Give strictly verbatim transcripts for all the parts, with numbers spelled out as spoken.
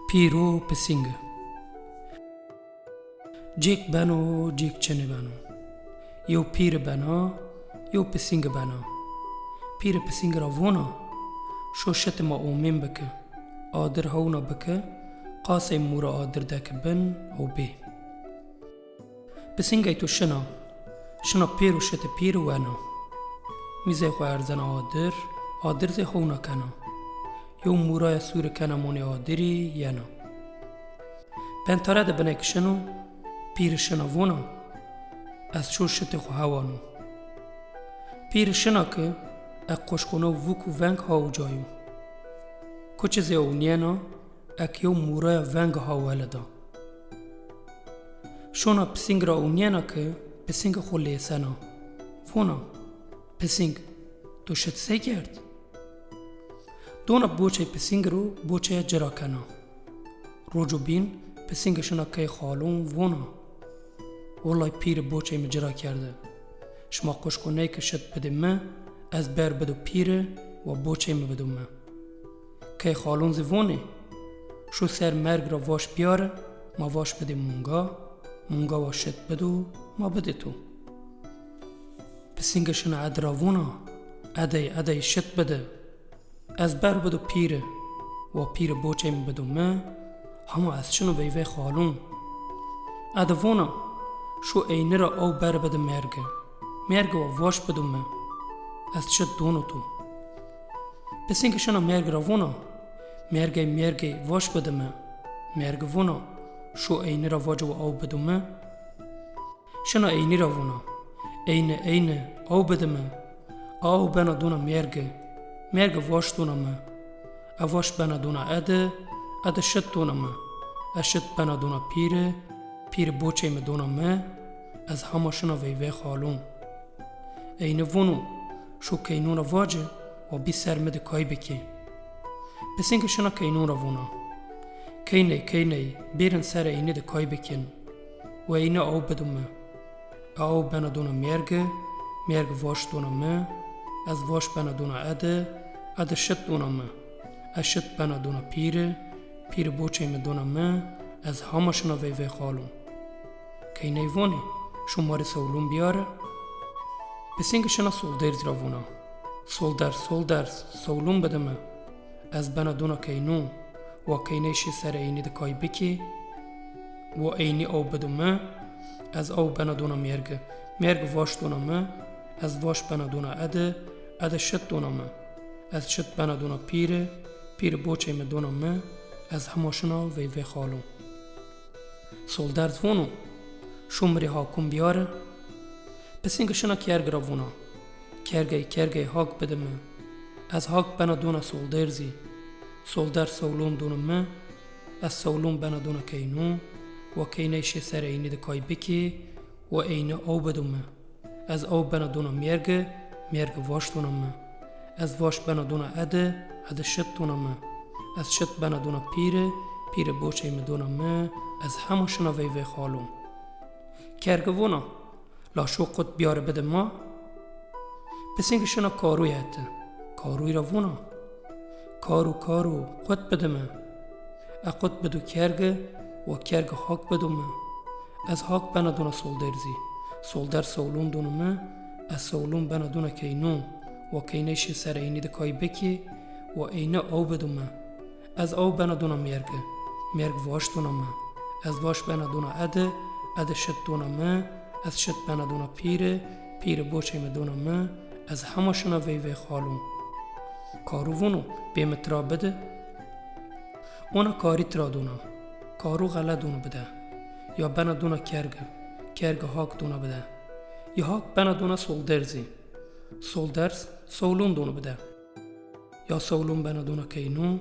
Pîr û pisîngi. Cêk beno, cêk çinî beno. Yew pîri bena, yew pisîngi bena. Pîri pisîngi ra vona, şo şitê ma omên biki, adir hewna biki, qasey mûra adir de ki bin ew bê. Pisîngey to şina, şina pêro şitê pîri wena. Mîzey xwu erzena adir, adir zî hewna kena. Yew mûraya sûri kena monê adirî, yena. Pentare de biney ki şino, pîri şina vona, ez şo şitê xwu hewano. Pîri şina ki, ek quşxonew vuk û veng ha uca yo. Kuçi zî ewnîyena, ek yew mûraya veng ha welida. Şona pisîng ra ewnîyena ki pisîngi xwu lêsena. Vona, pisîng, to şit se kerd? Dona boçey pisîngi ro boçeya ci ra kena. Roco bîn pisîngi şina key xalon vona, Wellay pîri boçey mi ci ra kerde. Şima quşxoney ki şit bidê mi, ez ber bido pîri wa boçey mi bido mi. Key xalon zî vonê, şo ser merg ra vaş biyare, ma vaş bidê munga, munga wa şit bido, ma bidê to. Pisîngi şina edi ra vona, edey, edey şit bidi. Ez ber bido pîri, wa pîri boçey mi bido mi, hema ez şino veyvey xalon. Edi vona, şo eyni ra aw ber bidi mergi. Mergi wa vaş bido mi, ez şit dono to. Pisîngi şina mergi ra vona, mergey, mergey, vaş bidi mi. Mergi vona, şo eyni ra vaci wa aw bido mi. Şina eynî ra vona, eyni, eyni, aw bidi mi. A aw bena dona mergi, mergi vaş dona mi. E vaş bena dona edi, edi şit dona mi. E şit bena dona pîri, pîri boçey mi dona mi, ez hema şina veyvey xalon. Eyni vono, şo keynon ra vaci, wa bî ser mi di kay bikî. Pisîngi şina keynon ra vona, keyney, keyney, bêrin ser eyni di kay bikîn. Wa eyni aw bido mi. E aw bena dona mergi, mergi vaş dona mi, ez vaş bena dona edi, edi şit dona mi. E şit bena dona pîri, pîri boçey mi dona mi, ez hema şina veyvey xalon. Keyney vonê, şo ma rê sewlon biyare. Pisîngi şina solderzî ra vona, solderz, solderz, sewlon bidi mi. Ez bena dona keynon, wa keyney şê ser eynî di kay bikî, wa eynî aw bido mi, ez aw bena dona mergi, mergi vaş dona mi, ez vaş bena dona edi, edi şit dona mi, ez şit bena dona pîri, pîri boçey mi dona mi, ez hema şina veyvey xalon. Solderz vono, şo mi rê hakon biyare. Pisîngi şina kergi ra vona, kergey, kergey hak bidi mi. Ez hak bena dona solderzî. Solderz sewlon dono mi, ez sewlon bena dona keynon, wa keyney şê ser eynî di kay bikî, wa eynî aw bido mi. Ez aw bena dona mergi, mergi vaş dona mi. Ez vaş bena dona edi, edi şit dona mi. Ez şit bena dona pîri, pîri boçey mi dona mi, ez hema şina veyvey xalon. Kergi vona, la şo qut biyare bidi ma. Pisîngi şina karoy heti. Karoy ra vona, karo, karo, qut bidi mi. E qut bido kergi, wa kergi hak bido mi. Ez hak bena dona solderzî. Solderz sewlon dono mi, ez sewlon bena dona keynon, wa keyney şê ser eynî di kay bikî, wa eynî aw bido mi. Ez aw bena dona mergi, merg vaş dona mi. Ez vaş bena dona edi, edi şit dona mi, ez şit bena dona pîri, pîri boçey mi dona mi, ez hema şina veyvey xalon. Karo vono, bê mi tira bidi. Ona karî tira dona, karo xele dono bide. Ya bena dona kergi, kergi hak dona bide. Ya hak bena dona solderzî, solderz sewlon dono bide. Ya sewlon bena dona keynon,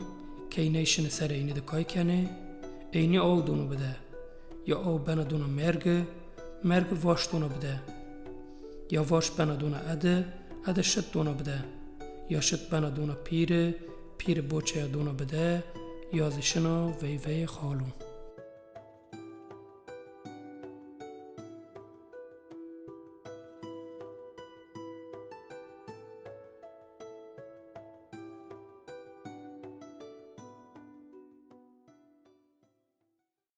keyney şinê ser eynî di kay kenê, eynî aw dono bide. Ya aw bena dona mergi, mergi vaş dona bide. Ya vaş bena dona edi, edi şit dona bide. Ya şit bena dona pîri, pîri boçeya dona bide, ya zî şina veyveyê xalon.